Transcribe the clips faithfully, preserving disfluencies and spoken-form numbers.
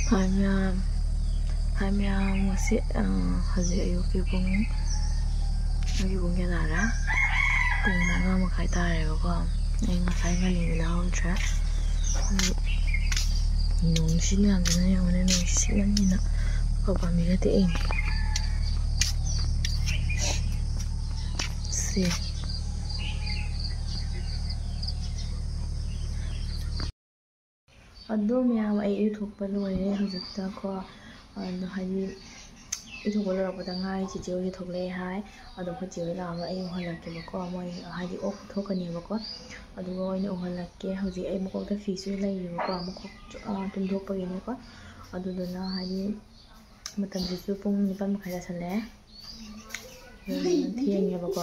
ꯍꯥꯏ ꯃꯌꯥꯝ, ꯍꯥꯏ ꯃꯌꯥꯝ, ꯉꯁꯤ, ꯑ, ꯍꯧꯖꯤꯛ ꯑꯌꯨꯛꯀꯤ ꯄꯨꯡ, ꯑꯌꯨꯛꯀꯤ ꯄꯨꯡ ꯀꯌꯥ ꯇꯥꯔꯦ? ꯄꯨꯡ ꯃꯉꯥ ꯃꯈꯥꯏ ꯇꯥꯔꯦꯕꯀꯣ꯫ ꯑꯩ ꯉꯁꯥꯏ ꯉꯜꯂꯤꯉꯩꯗ ꯍꯧꯒꯠꯇ꯭ꯔꯦ꯫ ꯑꯗꯨ ꯅꯣꯡꯁꯤ ꯃꯌꯥꯝꯁꯤꯅ ꯌꯦꯡꯉꯨꯅꯦ, ꯅꯣꯡꯁꯤ ꯁꯤꯠꯂꯅꯤꯅ ꯑꯩꯈꯣꯏ ꯄꯥꯝꯕꯤꯒ ꯇꯦꯛꯏꯅꯦ꯫ ꯁꯤ꯫ ꯑꯗꯣ ꯃꯌꯥꯝ, ꯑꯩ ꯏꯔꯨꯊꯣꯛꯄ ꯂꯣꯏꯔꯦ ꯍꯧꯖꯤꯛꯇꯀꯣ꯫ ꯑꯗꯣ ꯍꯥꯏꯗꯤ ꯏꯔꯨꯊꯣꯛꯄ ꯂꯣꯏꯔꯛꯄꯗ ꯉꯥꯏ ꯆꯤꯆꯦ ꯍꯣꯏꯁꯨ ꯊꯣꯛꯂꯛꯑꯦ ꯍꯥꯏ꯫ ꯑꯗꯣ ꯑꯩꯈꯣꯏ ꯆꯦ ꯍꯣꯏ ꯂꯥꯛꯑꯒ ꯑꯩ ꯎꯍꯜꯂꯛꯀꯦꯕꯀꯣ꯫ ꯃꯣꯏ ꯍꯥꯏꯗꯤ ꯑꯣꯛ ꯊꯣꯛꯀꯅꯦꯕꯀꯣ꯫ ꯑꯗꯨꯒ ꯑꯣꯏꯅ ꯎꯍꯜꯂꯛꯀꯦ꯫ ꯍꯧꯖꯤꯛ ꯑꯩ ꯃꯀꯣꯛꯇ ꯐꯤꯁꯨ ꯂꯩꯔꯤꯕꯀꯣ꯫ ꯃꯀꯣꯛ, ꯑ, ꯇꯨꯝꯊꯣꯛꯄꯒꯤꯅꯦꯀꯣ꯫ ꯑꯗꯨꯗꯨꯅ ꯍꯥꯏꯗꯤ ꯃꯇꯝꯁꯤꯁꯨ ꯄꯨꯡ ꯅꯤꯄꯥꯟ ꯃꯈꯥꯏ ꯇꯥꯁꯜꯂꯛꯑꯦ꯫ ꯊꯦꯡꯉꯦꯕꯀꯣ꯫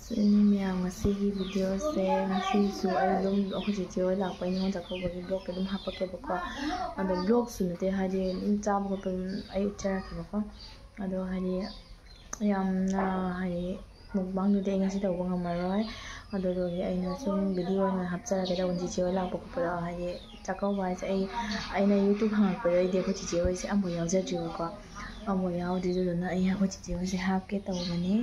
ꯁꯤ ꯃꯌꯥꯝ, ꯉꯁꯤꯒꯤ ꯚꯤꯗꯤꯑꯣꯁꯦ, ꯉꯁꯤꯁꯨ ꯑꯩ ꯑꯗꯨꯝ ꯑꯩꯈꯣꯏ ꯆꯦꯆꯦ ꯍꯣꯏ ꯂꯥꯛꯄꯩ ꯅꯤꯉꯣꯜ ꯆꯥꯛꯀꯧꯕꯒꯤ ꯕ꯭ꯂꯣꯛꯇ ꯑꯗꯨꯝ ꯍꯥꯞꯄꯛꯀꯦꯕꯀꯣ꯫ ꯑꯗꯣ ꯕ꯭ꯂꯣꯛꯁꯨ ꯅꯠꯇꯦ, ꯍꯥꯏꯗꯤ ꯑꯗꯨꯝ ꯆꯥꯕ ꯈꯣꯠꯄ ꯑꯗꯨꯝ ꯑꯩ ꯎꯠꯆꯔꯛꯀꯦꯕꯀꯣ꯫ ꯑꯗꯣ ꯍꯥꯏꯗꯤ ꯌꯥꯝꯅ ꯍꯥꯏꯗꯤ ꯃꯨꯛꯕꯥꯡꯗꯨꯗꯤ ꯑꯩ ꯉꯁꯤ ꯇꯧꯕ ꯉꯝꯃꯔꯣꯏ꯫ ꯑꯗꯨꯗꯨꯒꯤ ꯑꯩꯅ ꯁꯨꯝ ꯚꯤꯗꯤꯑꯣ ꯑꯣꯏꯅ ꯍꯥꯞꯆꯔꯛꯀꯦ ꯇꯧꯕꯅꯤ꯫ ꯆꯤꯆꯦ ꯍꯣꯏ ꯂꯥꯛꯄ ꯈꯣꯠꯄꯗ ꯍꯥꯏꯗꯤ ꯆꯥꯛꯀꯧꯕ ꯍꯥꯏꯁꯦ ꯑꯩ, ꯑꯩꯅ ꯌꯨꯇ꯭ꯌꯨꯕ ꯍꯥꯡꯉꯛꯄꯗꯩꯗꯤ ꯑꯩꯈꯣꯏ ꯆꯤꯆꯦ ꯍꯣꯏꯁꯦ ꯑꯃꯐꯥꯎ ꯌꯥꯎꯖꯗ꯭ꯔꯤꯕꯀꯣ꯫ ꯑꯃꯐꯥꯎ ꯌꯥꯎꯗ꯭ꯔꯤ꯫ ꯑꯗꯨꯗꯨꯅ ꯑꯩ ꯑꯩꯈꯣꯏ ꯆꯤꯆꯦ ꯍꯣꯏꯁꯦ ꯍꯥꯞꯀꯦ ꯇꯧꯕꯅꯤ꯫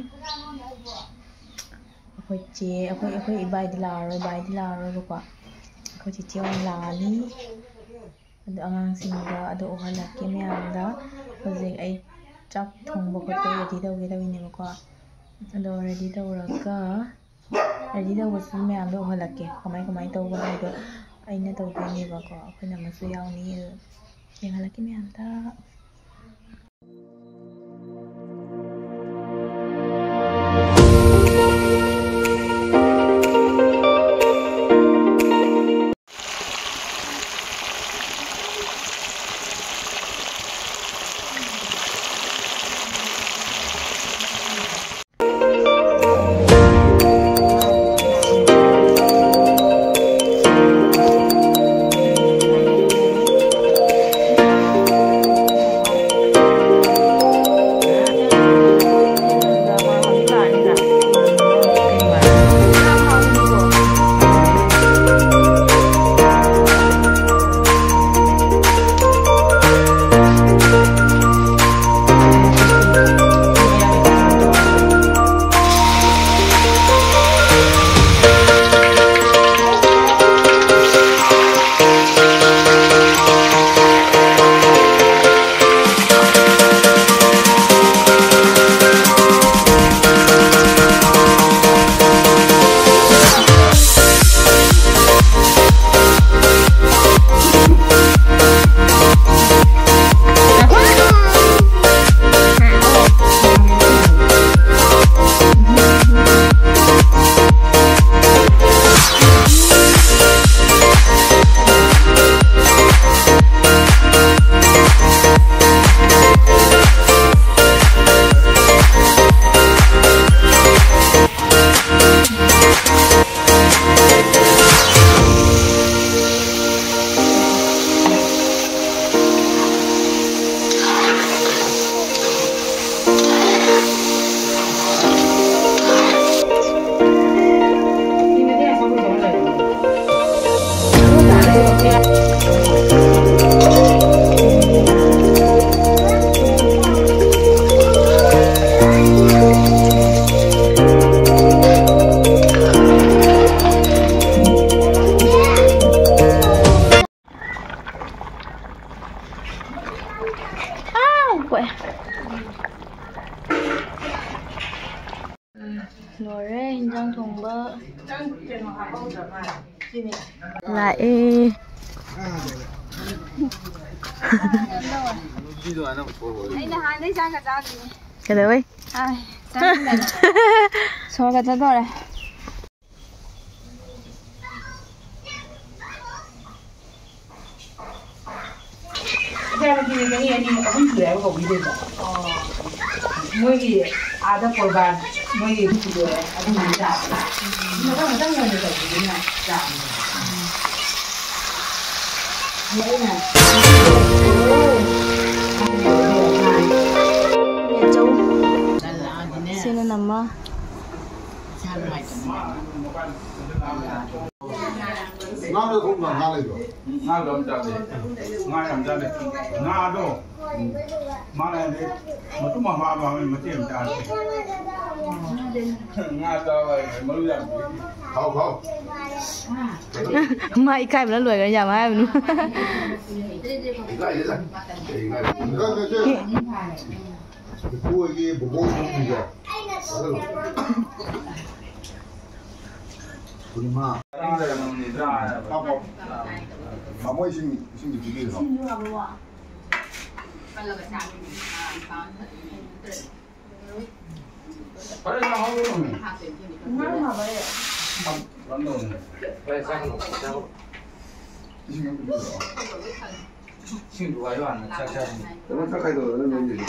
ꯑꯩꯈꯣꯏ ꯆꯦ, ꯑꯩꯈꯣꯏ, ꯑꯩꯈꯣꯏ ꯏꯕꯥꯏꯗꯤ ꯂꯥꯛꯑꯔꯣꯏ, ꯕꯥꯏꯗꯤ ꯂꯥꯛꯑꯔꯣꯏꯕꯀꯣ꯫ ꯑꯩꯈꯣꯏ ꯆꯤꯆꯦ ꯑꯣꯏꯅ ꯂꯥꯛꯑꯅꯤ꯫ ꯑꯗꯣ ꯑꯉꯥꯡꯁꯤꯡꯗ ꯑꯗꯨ ꯎꯍꯜꯂꯛꯀꯦ ꯃꯌꯥꯝꯗ꯫ ꯍꯧꯖꯤꯛ ꯑꯩ ꯆꯥꯛ ꯊꯣꯡꯕ ꯈꯣꯠꯄ ꯔꯦꯗꯤ ꯇꯧꯒꯦ ꯇꯧꯔꯤꯅꯦꯕꯀꯣ꯫ ꯑꯗꯣ ꯔꯦꯗꯤ ꯇꯧꯔꯒ, ꯔꯦꯗꯤ ꯇꯧꯕꯁꯨ ꯃꯌꯥꯝꯗꯣ ꯎꯍꯜꯂꯛꯀꯦ, ꯀꯃꯥꯏ ꯀꯃꯥꯏ ꯇꯧꯕ ꯍꯥꯏꯗꯣ ꯑꯩꯅ ꯇꯧꯗꯣꯏꯅꯦꯕꯀꯣ꯫ ꯑꯩꯈꯣꯏ ꯅꯝꯃꯁꯨ ꯌꯥꯎꯅꯤ꯫ ꯑꯗꯣ ꯌꯦꯡꯍꯜꯂꯛꯀꯦ ꯃꯌꯥꯝꯗ꯫ ꯂꯣꯏꯔꯦ ꯏꯟꯖꯥꯡ ꯊꯣꯡꯕ꯫ ꯂꯥꯛꯑꯦ꯫ ꯑꯩ ꯅꯍꯥꯟꯗꯩ ꯆꯥꯛꯀ ꯆꯥꯗ꯭ꯔꯤꯅꯦ꯫ ꯀꯩꯗꯧꯕꯩ? ꯑꯥꯏ, ꯆꯥꯅꯤꯡꯗꯅ꯫ ꯁꯣꯔꯒ ꯆꯠꯇꯣꯔꯦ꯫ ꯏꯆꯥꯅꯨꯄꯤꯅꯦ, ꯆꯍꯤ ꯑꯅꯤ ꯑꯍꯨꯝ ꯁꯨꯔꯦ ꯍꯥꯏꯕ ꯀꯧꯕꯤꯗꯣꯏꯕ꯫ ꯃꯣꯏꯒꯤ ꯑꯥꯗ ꯄ꯭ꯔꯣꯒ꯭ꯔꯥꯝ, ꯃꯣꯏꯒꯤ ꯂꯣꯏꯔꯦ, ꯑꯗꯨꯒꯤ ꯆꯥꯕ꯫ ꯃꯊꯪ ꯃꯊꯪ ꯑꯣꯏꯅ ꯇꯧꯕꯤꯗꯨꯅ ꯆꯥꯕꯅꯦ꯫ ꯑꯗꯨ ꯑꯩꯅ ꯆꯧ꯫ ꯁꯤꯅ ꯅꯝꯃ꯫ ꯉꯥ ꯂꯣꯏ ꯊꯣꯡꯕ ꯉꯥ ꯂꯩꯕ꯭ꯔꯣ? ꯉꯥ ꯂꯣꯏ ꯆꯥꯗꯦ꯫ ꯉꯥ ꯌꯥꯝ ꯆꯥꯗꯦ꯫ ꯉꯥꯗꯣ ꯃꯥꯅ ꯍꯥꯏꯗꯤ ꯃꯇꯨꯝ ꯑꯃ ꯍꯥꯞꯄ ꯍꯥꯞꯄ ꯃꯆꯦꯠ ꯑꯃ ꯆꯥꯗꯦ꯫ ꯉꯥ ꯆꯥꯕ ꯍꯥꯏꯁꯦ ꯃꯔꯨ ꯌꯥꯝ ꯄꯤꯛꯏ꯫ ꯍꯥꯎ, ꯍꯥꯎ꯫ ꯃꯥ ꯏꯀꯥꯏꯕꯅ ꯂꯣꯏꯈ꯭ꯔꯦ, ꯌꯥꯝ ꯍꯥꯏꯔꯨꯅꯨ꯫ ꯏꯀꯥꯏꯗꯦꯗ꯫ ꯀꯩ ꯏꯀꯥꯏꯗꯣꯏꯅꯣ? ꯏꯀꯥꯏꯗꯦ, ꯏꯀꯥꯏꯗꯦ꯫ ꯄꯨꯄꯨ ꯍꯣꯏꯒꯤ ꯕꯣꯕꯣꯛ ꯏꯃꯨꯡꯁꯤꯡꯁꯦ꯫ ꯄꯨꯔꯅꯤꯃꯥ꯫ ꯄꯥꯄꯣ꯫ ꯄꯥꯄꯣ, ꯏꯁꯤꯡ, ꯏꯁꯤꯡꯗꯤ ꯄꯤꯕꯤꯔꯣ꯫ ꯐꯔꯦ, ꯉꯥ ꯍꯧꯔꯨꯔꯣꯅꯦ꯫ ꯉꯥ ꯍꯥꯞꯄ ꯌꯥꯏ꯫ ꯀꯩꯅꯣ ꯇꯧꯅꯦ꯫ ꯏꯁꯤꯡ ꯑꯝꯇ ꯄꯤꯕꯤꯔꯛꯑꯣ꯫ ꯏꯁꯤꯡꯗꯨ ꯋꯥꯔꯤ ꯋꯥꯅ ꯆꯥꯛ ꯆꯥꯁꯤꯅꯦ꯫ ꯀꯩꯅꯣ ꯆꯥꯛ ꯀꯩꯗꯧꯔꯒꯦ ꯅꯣꯏꯒꯤꯗꯤ?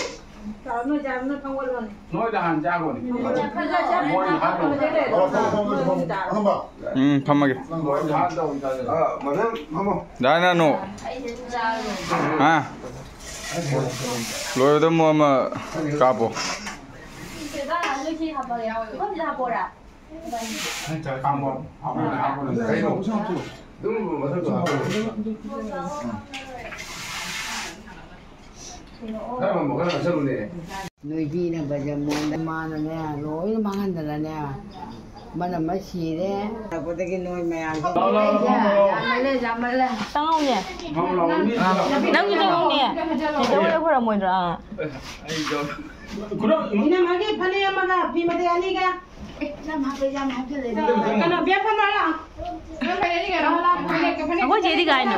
ꯆꯥꯔꯣ, ꯅꯣꯏ ꯆꯥꯔꯣ, ꯅꯣꯏ ꯐꯝꯒꯠꯂꯣꯅꯦ꯫ ꯅꯣꯏꯗ ꯍꯥꯟꯅ ꯆꯥꯈꯣꯅꯦ꯫ ꯐꯝꯒꯠꯂꯣ, ꯐꯝꯒꯠꯂꯣ, ꯃꯣꯏ ꯍꯥꯟꯅ ꯐꯝꯒꯠꯂꯣ꯫ ꯐꯝꯒꯠꯂꯣ, ꯐꯝꯒꯠꯂꯣ, ꯐꯝꯒꯠꯂꯣ꯫ ꯎꯝ, ꯐꯝꯃꯒꯦ꯫ ꯃꯣꯏꯗ ꯍꯥꯟꯅ ꯇꯧ ꯆꯥꯖꯔꯣ꯫ ꯑꯥ, ꯃꯗꯨꯝ ꯐꯝꯃꯣ꯫ ꯗꯥꯏꯅꯥꯅꯨ꯫ ꯑꯥ꯫ ꯂꯣꯏꯕꯗ ꯑꯃꯨꯛ ꯑꯃ ꯀꯥꯞꯄꯣ꯫ ꯆꯦꯆꯥ, ꯅꯣꯏ ꯁꯤ ꯍꯥꯞꯄꯒꯦ꯫ ꯄꯨꯈꯝꯁꯤꯗ ꯍꯥꯞꯄꯣꯔꯥ? ꯍꯥꯞꯄꯣ, ꯍꯥꯞꯄꯣ, ꯍꯥꯞꯄꯣ꯫ ꯀꯩꯅꯣ? ꯑꯗꯨꯝ ꯃꯊꯛꯇ ꯍꯥꯞꯄꯣ꯫ ꯈꯔ ꯍꯟꯕ, ꯈꯔ ꯍꯟꯁꯜꯂꯨꯅꯦ꯫ ꯅꯣꯏꯕꯤꯅ ꯕꯖꯃꯣꯟꯗ ꯃꯥꯅꯅꯦ, ꯂꯣꯏꯅ ꯃꯥꯡꯍꯟꯗꯅꯅꯦ, ꯃꯅꯝ ꯑꯃ ꯁꯤꯔꯦ꯫ ꯂꯥꯛꯄꯗꯒꯤ ꯅꯣꯏ ꯃꯌꯥꯝꯁꯦ ꯂꯥꯛꯑꯣ, ꯂꯥꯛꯑꯣ, ꯂꯥꯛꯑꯣ, ꯂꯥꯛꯑꯣ꯫ ꯌꯥꯝꯃꯜꯂꯦ, ꯌꯥꯝꯃꯜꯂꯦ꯫ ꯆꯪꯉꯧꯅꯦ꯫ ꯂꯥꯛꯑꯣ, ꯂꯥꯛꯑꯣ, ꯃꯤ ꯂꯥꯛꯑꯣ꯫ ꯅꯪꯁꯨ ꯆꯪꯉꯧꯅꯦ꯫ ꯀꯩꯗꯧꯔꯦ, ꯈꯣꯏꯔꯝꯃꯣꯏꯗ꯭ꯔꯥ? ꯑꯩ ꯆꯪ-, ꯈꯨꯔꯝ-, ꯏꯅꯝꯃꯒꯤ ꯐꯅꯦꯛ ꯑꯃꯒ ꯐꯤ ꯃꯇꯦꯛ ꯑꯅꯤꯒ꯫ ꯑꯦ, ꯌꯥꯝ ꯍꯥꯞꯄꯦ, ꯌꯥꯝ ꯍꯥꯞꯆꯜꯂꯦ꯫ ꯀꯩꯅꯣ, ꯕꯦꯝ ꯐꯝꯃꯣ ꯂꯥꯎ꯫ ꯕꯦꯝ ꯐꯝꯃꯣ ꯂꯥꯎ꯫ ꯑꯩꯈꯣꯏ ꯆꯦꯗꯤ ꯀꯥꯏꯅꯣ?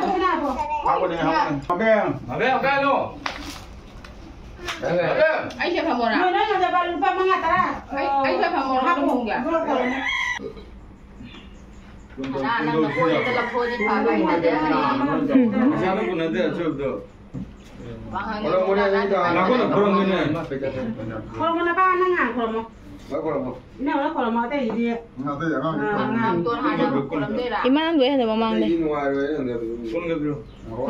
ꯍꯥꯞꯄꯅꯦ, ꯍꯥꯞꯄꯅꯦ꯫ ꯃꯕꯦꯝ꯫ ꯃꯕꯦꯝ, ꯀꯥꯏꯅꯣ? ꯃꯕꯦꯝ꯫ ꯑꯩ ꯁꯤꯗ ꯐꯝꯃꯣꯔꯥ? ꯅꯣꯏ, ꯅꯣꯏ ꯉꯁꯥꯏ ꯂꯨꯄꯥ ꯃꯉꯥ, ꯇꯔꯥ꯫ ꯑꯩ, ꯑꯩ ꯁꯤꯗ ꯐꯝꯃꯣꯔꯥ? ꯍꯥꯞꯄꯣ꯫ ꯍꯥꯞꯄꯣ꯫ ꯀꯅꯥ ꯅꯪꯅ ꯀꯣꯏꯗ ꯂꯪꯊꯣꯛꯑꯗꯤ ꯐꯕ ꯍꯥꯏꯅꯗꯦ꯫ ꯄꯩꯁꯥꯗꯣ ꯀꯣꯟꯅꯗꯦ ꯑꯆꯣꯏꯕꯗꯣ꯫ ꯈꯣꯔꯝꯃꯣꯅꯦ, ꯅꯪ ꯇꯧꯔꯣ꯫ ꯅꯥꯀꯣꯡꯗ ꯈꯣꯔꯝꯃꯣꯅꯦ꯫ ꯈꯣꯔꯝꯃꯣ, ꯅꯄꯥ ꯅꯪ ꯍꯥꯟꯅ ꯈꯣꯔꯝꯃꯣ꯫ ꯅꯪ ꯈꯣꯔꯝꯃꯣ꯫ ꯏꯅꯝꯃ ꯈꯣꯔꯝꯃꯣ, ꯑꯇꯩꯗꯤ꯫ ꯑꯇꯩꯗꯤ ꯑꯉꯥꯡ ꯑꯥ, ꯑꯉꯥꯡ꯫ ꯅꯝꯗꯣꯟ ꯍꯥꯟꯅ ꯈꯣꯔꯝꯗꯣꯏꯔꯥ? ꯏꯃꯥ ꯅꯪꯗꯣ ꯑꯩ ꯍꯟꯗꯛ ꯃꯃꯥꯡꯗꯩ꯫ ꯑꯩꯗꯤ ꯅꯨꯡꯉꯥꯏꯔꯣꯏ, ꯑꯩ ꯍꯟꯗꯛ꯫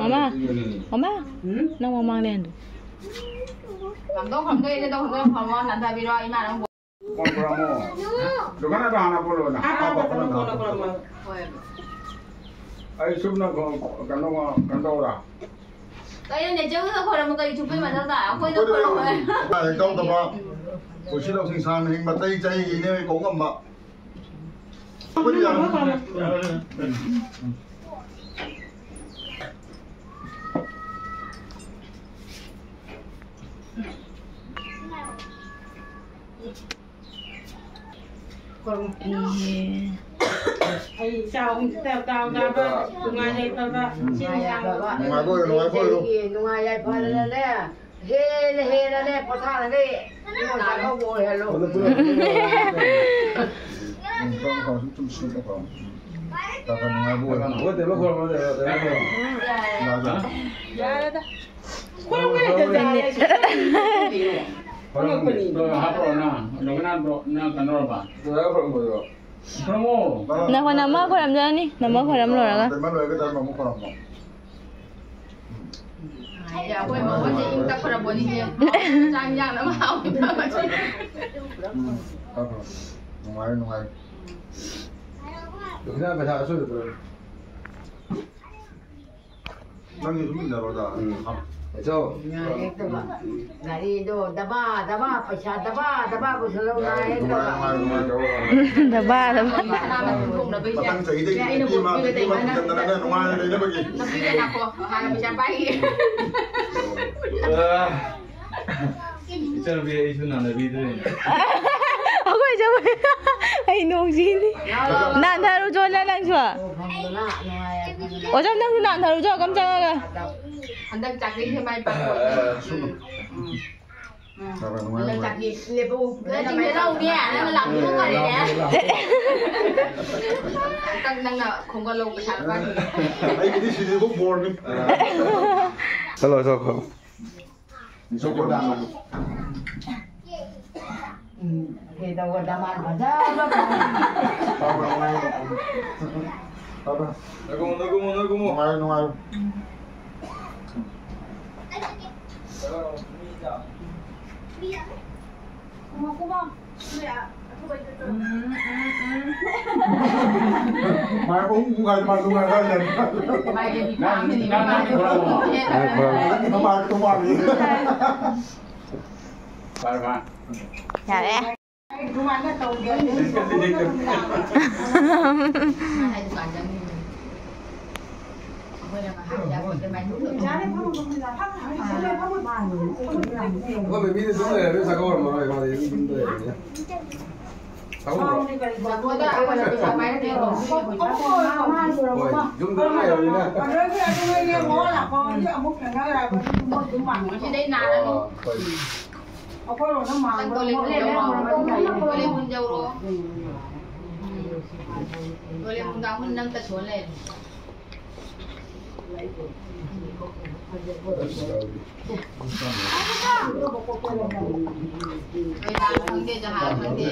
ꯃꯃꯥ, ꯃꯃꯥ, ꯎꯝ? ꯅꯪ ꯃꯃꯥꯡꯗꯩ ꯍꯟꯗꯣ꯫ ꯅꯝꯗꯣꯟ ꯈꯣꯔꯝꯗꯣꯏꯅꯦ, ꯅꯝꯗꯣꯟ ꯈꯣꯔꯝꯃꯣ, ꯅꯟꯊꯕꯤꯔꯣ, ꯏꯃꯥ ꯅꯪ꯫ ꯀꯣꯟ ꯈꯣꯔꯝꯃꯣ꯫ ꯗꯨꯀꯥꯟ ꯑꯗꯣ ꯍꯥꯟꯅ ꯄꯨꯔꯛꯑꯣꯅ꯫ ꯍꯥꯟꯅ ꯄꯨꯔꯛꯑꯣ, ꯄꯨꯔꯛꯑꯣ, ꯄꯨꯔꯛꯑꯣ꯫ ꯍꯣꯏ꯫ ꯑꯩ ꯁꯨꯞꯅ ꯀꯩꯅꯣ, ꯀꯩꯅꯣ ꯇꯧꯔ꯫ ꯀꯩꯅꯣ ꯅꯦꯆꯔꯒ ꯈꯣꯏꯔꯝꯕ ꯀꯔꯤ ꯊꯨꯞꯄꯩ ꯃꯊꯛꯇ? ꯑꯩꯈꯣꯏꯗ ꯑꯩꯈꯣꯏꯗꯤ ꯈꯣꯏꯔꯝꯃꯣꯏ꯫ ꯌꯥꯝ ꯇꯧꯗꯕ, ꯄꯨꯟꯁꯤ ꯂꯧꯁꯤꯡ ꯁꯥꯡꯅ ꯍꯤꯡꯕ, ꯆꯍꯤ ꯆꯍꯤꯒꯤꯅꯦ ꯀꯧ ꯉꯝꯕ꯫ ꯑꯩꯈꯣꯏꯗꯤ ꯌꯥꯝ ꯑꯩ ꯏꯆꯥ ꯑꯍꯨꯝꯁꯤꯗ ꯗꯥꯎ ꯌꯥꯕ, ꯅꯨꯡꯉꯥꯏ ꯌꯥꯏꯐꯕ, ꯏꯆꯤꯟ ꯏꯅꯥꯎ ꯅꯨꯡꯉꯥꯏꯕ ꯑꯣꯏꯔꯣ, ꯅꯨꯡꯉꯥꯏꯕ ꯑꯣꯏꯔꯣ꯫ ꯅꯨꯡꯉꯥꯏ ꯌꯥꯏꯐꯗꯅꯅꯦ, ꯍꯦꯟꯅ ꯍꯦꯟꯅꯅꯦ, ꯄꯣꯊꯥꯅꯈꯩ ꯏꯃꯨꯡ ꯆꯥꯛꯍꯧꯕ ꯑꯣꯏꯍꯜꯂꯣ꯫ ꯎꯝ, ꯈꯔ ꯈꯔ ꯁꯨꯝ ꯁꯨꯝ ꯁꯨꯝ ꯇꯧꯔꯣ꯫ ꯎꯝ, ꯈꯔ ꯈꯔ ꯅꯨꯡꯉꯥꯏꯕ ꯑꯣꯏꯍꯜꯂꯣ꯫ ꯌꯥꯔꯦꯗ꯫ ꯈꯣꯏꯔꯝꯒꯦ ꯂꯩꯇ ꯖꯥꯠꯂꯦ꯫ ꯈꯣꯏꯔꯝꯒꯦ꯫ ꯍꯥꯞꯄ꯭ꯔꯣ ꯅꯪ? ꯅꯪ ꯀꯅꯥ ꯕ꯭ꯔꯣ? ꯅꯪ ꯀꯩꯅꯣꯔꯕ? ꯈꯣꯏꯔꯝꯃꯣ꯫ ꯅꯈꯣꯏ ꯅꯃ ꯈꯣꯏꯔꯝꯖꯔꯅꯤ꯫ ꯅꯃ ꯈꯣꯏꯔꯝ ꯂꯣꯏꯔꯒ꯫ ꯄꯦꯃꯦꯟ ꯂꯣꯏꯔꯒ ꯇꯔꯟ ꯑꯃꯨꯛ ꯈꯣꯏꯔꯝꯃꯣ꯫ ꯑꯩꯈꯣꯏ ꯃꯧ ꯍꯣꯏꯁꯦ ꯏꯪ ꯇꯞꯈ꯭ꯔꯕꯣꯅꯤꯅꯦ꯫ ꯆꯥꯛ ꯏꯟꯖꯥꯡꯅ ꯃꯍꯥꯎ ꯏꯪꯈ꯭ꯔꯕꯁꯦ꯫ ꯎꯝ, ꯇꯞꯈ꯭ꯔꯣ꯫ ꯅꯨꯡꯉꯥꯏꯔꯦ, ꯅꯨꯡꯉꯥꯏꯔꯦ꯫ ꯗꯈꯤꯅꯥ ꯄꯩꯁꯥ ꯑꯆꯣꯏꯕ ꯄꯤꯔꯛꯑꯣ꯫ ꯅꯪꯒꯤ ꯁꯨꯝ ꯏꯟꯅꯔꯣꯗ꯫ ꯎꯝ꯫ ꯆꯣ꯫ ꯉꯥꯏꯔꯦꯛꯇꯕ꯫ ꯒꯥꯔꯤꯗꯣ ꯗꯕꯥ ꯗꯕꯥ, ꯄꯩꯁꯥ ꯗꯕꯥ ꯗꯕꯥ ꯄꯨꯁꯜꯂꯧ꯫ ꯉꯥꯏꯔꯦꯛꯇꯕ꯫ ꯅꯨꯡꯉꯥꯏ, ꯅꯨꯡꯉꯥꯏ, ꯅꯨꯡꯉꯥꯏ꯫ ꯗꯕꯥ ꯗꯕꯥ꯫ ꯃꯊꯪ ꯆꯍꯤꯗꯒꯤ ꯅꯨꯄꯤ ꯑꯃ, ꯅꯨꯄꯤ ꯑꯃ ꯊꯤꯖꯤꯟꯗꯅꯅꯦ ꯅꯨꯡꯉꯥꯏꯅ ꯂꯩꯅꯕꯒꯤ꯫ ꯅꯨꯄꯤꯗ ꯂꯥꯛꯈꯣ, ꯍꯥꯟꯅ ꯄꯩꯁꯥ ꯄꯥꯏꯒꯦ꯫ ꯏꯆꯟꯅꯨꯄꯤ ꯑꯩꯁꯨ ꯅꯥꯟꯊꯕꯤꯗ꯭ꯔꯦꯅꯦ꯫ ꯑꯩꯈꯣꯏ ꯏꯆꯟꯅꯨꯄꯤ꯫ ꯑꯩ ꯅꯣꯡꯁꯤꯅꯤ꯫ ꯅꯥꯟꯊꯔꯨꯆꯣ ꯅꯪꯁꯨ꯫ ꯑꯣꯖꯥ ꯅꯪꯁꯨ ꯅꯥꯟꯊꯔꯨꯆꯣ ꯀꯝ ꯆꯪꯉꯒ꯫ ꯍꯟꯗꯛ ꯆꯥꯛꯂꯦꯟꯁꯦ ꯃꯥꯏ ꯄꯥꯛꯄ ꯑꯣꯏꯁꯅꯨ꯫ ꯎꯝ꯫ ꯎꯝ꯫ ꯍꯟꯗꯛ ꯆꯥꯛꯂꯦꯟ ꯂꯦꯞꯄꯨ꯫ ꯅꯪ ꯆꯤꯡꯗ ꯂꯧꯅꯦ, ꯅꯪꯅ ꯂꯥꯛꯄꯤꯌꯣ ꯐꯔꯦꯅꯦ꯫ ꯅꯪꯅ ꯈꯣꯝꯒꯠꯂꯧ ꯄꯩꯁꯥ ꯂꯨꯄꯥ꯫ ꯑꯩꯒꯤꯗꯤ ꯁꯤꯗꯤꯕꯨ ꯕꯣꯔꯅꯤ꯫ ꯍꯜꯂꯣ, ꯆꯠꯈ꯭ꯔꯣ꯫ ꯎꯝ, ꯀꯩꯗꯧꯕꯗ ꯃꯥꯅ ꯐꯖꯕ ꯅꯣꯏꯒꯨꯝꯕ, ꯅꯣꯏꯒꯨꯝꯕ, ꯅꯣꯏꯒꯨꯝꯕ꯫ ꯅꯨꯡꯉꯥꯏꯔꯣ, ꯅꯨꯡꯉꯥꯏꯔꯣ꯫ ꯀꯨꯝꯃꯣ, ꯀꯨꯝꯃꯣ꯫ ꯃꯥꯏ ꯑꯍꯨꯝ ꯉꯥꯏ ꯃꯥ ꯅꯨꯡꯉꯥꯏ ꯍꯥꯏ ꯂꯩ꯫ ꯃꯥꯏ ꯂꯩꯕꯤ ꯅꯪ, ꯄꯥꯝꯃꯤꯅꯤ꯫ ꯅꯪ, ꯅꯪ ꯊꯣꯔꯛꯑꯣ꯫ ꯃꯥꯏ ꯊꯣꯔꯛꯑꯣ꯫ ꯃꯥꯏ ꯊꯣꯔꯛꯑꯣ꯫ ꯐꯔꯦ, ꯐꯔꯦ꯫ ꯌꯥꯔꯦ꯫ ꯑꯗꯨꯃꯥꯏꯅ ꯇꯧꯒꯦ꯫ ꯃꯥꯏ ꯗꯨꯀꯥꯟ ꯆꯪꯉꯤꯅꯤ꯫ ꯑꯩꯈꯣꯏ ꯃꯤꯗꯤ ꯑꯗꯨꯝ ꯂꯩꯔꯝꯅꯤ, ꯆꯥꯛꯀꯧꯔꯝꯃꯔꯣꯏ, ꯃꯥꯗꯤ ꯑꯗꯨꯝ ꯌꯨꯝꯗ ꯂꯩꯔꯝꯅꯤ꯫ ꯆꯥꯛꯀꯧꯔꯝꯃꯔꯣꯏ꯫ ꯍꯣꯏ, ꯌꯨꯝꯗ ꯑꯗꯨꯝ ꯂꯩꯔꯝꯅꯤꯅ꯫ ꯁꯤꯗꯩ ꯅꯥꯔꯅꯨ꯫ ꯑꯣ, ꯍꯣꯏ꯫ ꯑꯩꯈꯣꯏꯔꯣꯝꯗ ꯃꯥꯡꯕ꯭ꯔꯥ? ꯗꯣꯂꯦ ꯃꯨꯟ ꯌꯧꯔꯣ꯫ ꯗꯣꯂꯦ ꯃꯨꯟ ꯌꯧꯔꯣ꯫ ꯗꯣꯂꯦ ꯃꯨꯟ ꯀꯥꯡꯕꯨꯅ ꯅꯪ ꯇꯁꯣꯟ ꯂꯩꯔꯦ꯫ ꯃꯩꯔꯥ ꯈꯪꯗꯦ, ꯖꯍꯥ ꯈꯪꯗꯦ,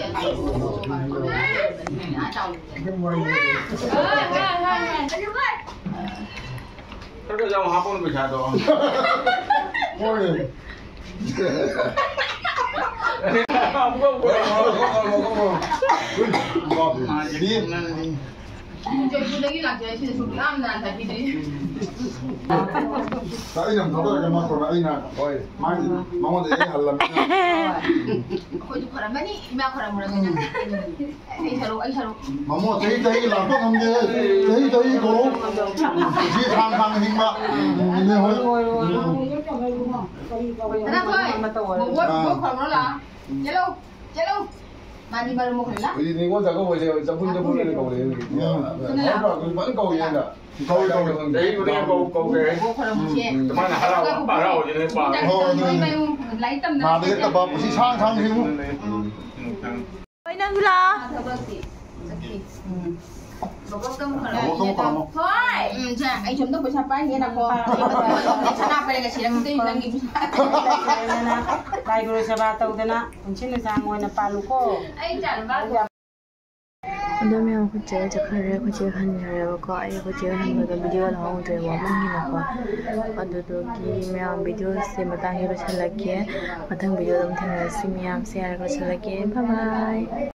ꯈꯔ ꯈꯔ ꯌꯥꯝ ꯍꯥꯞꯄꯣꯅꯦ ꯄꯩꯁꯥꯗꯣ꯫ ꯍꯣꯏ꯫ ꯑꯃꯨꯛꯀ ꯑꯃꯨꯛꯀ꯫ ꯃꯥꯗꯤ ꯖꯣꯏꯄꯨꯔꯗꯒꯤ ꯂꯥꯛꯆꯔꯤꯁꯤꯗꯁꯨ ꯌꯥꯝꯅ ꯇꯥꯛꯄꯤꯗ꯭ꯔꯤ꯫ ꯑꯩꯅ ꯑꯃꯨꯛ ꯊꯥꯗꯣꯔꯛꯀꯦ, ꯃꯥ ꯀꯣꯟꯅ ꯑꯩꯅ ꯍꯣꯏ꯫ ꯃꯥꯒꯤ ꯃꯉꯣꯟꯗ ꯑꯩ ꯍꯜꯂꯝꯅꯤꯅ꯫ ꯑꯩꯈꯣꯏꯁꯨ ꯈꯣꯏꯔꯝꯃꯅꯤ, ꯏꯃꯥ ꯈꯣꯏꯔꯝꯃꯨꯔꯒꯅ꯫ ꯑꯩ ꯁꯔꯨꯛ, ꯑꯩ ꯁꯔꯨꯛ꯫ ꯃꯃꯣ ꯆꯍꯤ ꯆꯍꯤ ꯂꯥꯛꯄ ꯉꯝꯗꯦ꯫ ꯆꯍꯤ ꯆꯍꯤ ꯀꯧꯔꯣ꯫ ꯄꯨꯟꯁꯤ ꯁꯥꯡ ꯁꯥꯡꯅ ꯍꯤꯡꯕ꯫ ꯏꯅꯦ ꯍꯣꯏ꯫ ꯁꯅꯥꯊꯣꯏ, ꯕꯣꯕꯣ, ꯑꯥ꯫ ꯕꯣꯕꯣ ꯈꯣꯏꯔꯝꯃꯨꯔꯣ ꯂꯥꯛꯑꯣ꯫ ꯆꯦꯜꯂꯣ, ꯆꯦꯜꯂꯣ꯫ ꯃꯥꯗꯤ ꯃꯔꯨꯝ ꯃꯈꯣꯟ ꯂꯥꯛ꯫ ꯍꯧꯖꯤꯛ ꯅꯤꯉꯣꯜ ꯆꯥꯛꯀꯧꯕꯁꯦ ꯆꯥꯛꯈꯨꯝ ꯆꯥꯛꯈꯨꯝꯗ ꯀꯧꯔꯦ ꯍꯧꯖꯤꯛ꯫ ꯎꯝ꯫ ꯃꯍꯧꯁꯥ ꯑꯗꯨꯝ ꯐꯖꯅ ꯀꯧꯏ ꯍꯥꯏꯅ꯫ ꯀꯧꯏ, ꯀꯧꯏ꯫ ꯆꯍꯤ ꯈꯨꯗꯤꯡꯒꯤ ꯀꯧ-, ꯀꯧꯒꯦ꯫ ꯕꯣꯕꯣ ꯈꯣꯏꯔꯝꯃꯨꯁꯦ꯫ ꯎꯝ꯫ ꯑꯗꯨꯃꯥꯏꯅ ꯍꯔꯥꯎ-, ꯍꯔꯥꯎꯕꯁꯤꯅ ꯄꯥꯝꯃꯦ꯫ ꯍꯣꯏ, ꯑꯗꯨꯅꯦ꯫ ꯂꯥꯏꯔꯤꯛ ꯇꯝꯗꯅ ꯅꯥꯗ ꯌꯦꯛꯇꯕ ꯄꯨꯟꯁꯤ ꯁꯥꯡ ꯁꯥꯡ ꯍꯤꯡꯉꯨ꯫ ꯎꯝ꯫ ꯍꯣꯏ, ꯅꯪꯁꯨ ꯂꯥꯛꯑꯣ꯫ ꯊꯕꯛꯇꯤ ꯆꯠꯈꯤ꯫ ꯎꯝ꯫ ꯕꯣꯕꯣꯛꯇ ꯑꯃꯨꯛ ꯍꯜꯂꯛꯑꯣ꯫ ꯕꯣꯕꯣꯛꯇ ꯑꯃꯨꯛ ꯍꯜꯂꯛꯑꯣ꯫ ꯍꯣꯏ꯫ ꯎꯝ, ꯁꯦ, ꯑꯩ ꯁꯣꯝꯗ ꯄꯩꯁꯥ ꯄꯥꯏꯅꯦ, ꯅꯪꯀꯣ꯫ ꯁꯅꯥ ꯄꯥꯏꯔꯒ ꯁꯤꯔꯛꯇꯣꯏꯅꯤ ꯅꯪꯒꯤ ꯄꯩꯁꯥ꯫ ꯂꯥꯏ ꯒꯨꯔꯨ ꯁꯦꯕꯥ ꯇꯧꯗꯅ ꯄꯨꯟꯁꯤ ꯅꯨꯡꯁꯥꯡ ꯑꯣꯏꯅ ꯄꯥꯜꯂꯨꯀꯣ꯫ ꯑꯩ ꯏꯆꯥ ꯅꯨꯄꯥ ꯑꯗꯣ ꯃꯌꯥꯝ, ꯑꯩꯈꯣꯏ ꯆꯦ ꯆꯠꯈ꯭ꯔꯦ, ꯑꯩꯈꯣꯏ ꯆꯦ ꯍꯟꯈ꯭ꯔꯦꯕꯀꯣ꯫ ꯑꯩ ꯑꯩꯈꯣꯏ ꯆꯦ ꯍꯟꯕꯗꯣ ꯚꯤꯗꯤꯑꯣ ꯂꯧꯍꯧꯗ꯭ꯔꯦ, ꯋꯥꯃꯟꯒꯤꯅꯀꯣ꯫ ꯑꯗꯨꯗꯨꯒꯤ ꯃꯌꯥꯝ, ꯚꯤꯗꯤꯑꯣꯁꯦ ꯃꯇꯥꯡꯁꯤꯗ ꯂꯣꯏꯁꯤꯜꯂꯛꯀꯦ꯫ ꯃꯊꯪ ꯚꯤꯗꯤꯑꯣꯗ ꯑꯃꯨꯛ ꯊꯦꯡꯅꯔꯁꯤ ꯃꯌꯥꯝ, ꯁꯤ ꯍꯥꯏꯔꯒ ꯂꯣꯏꯁꯤꯜꯂꯛꯀꯦ꯫ Bye bye꯫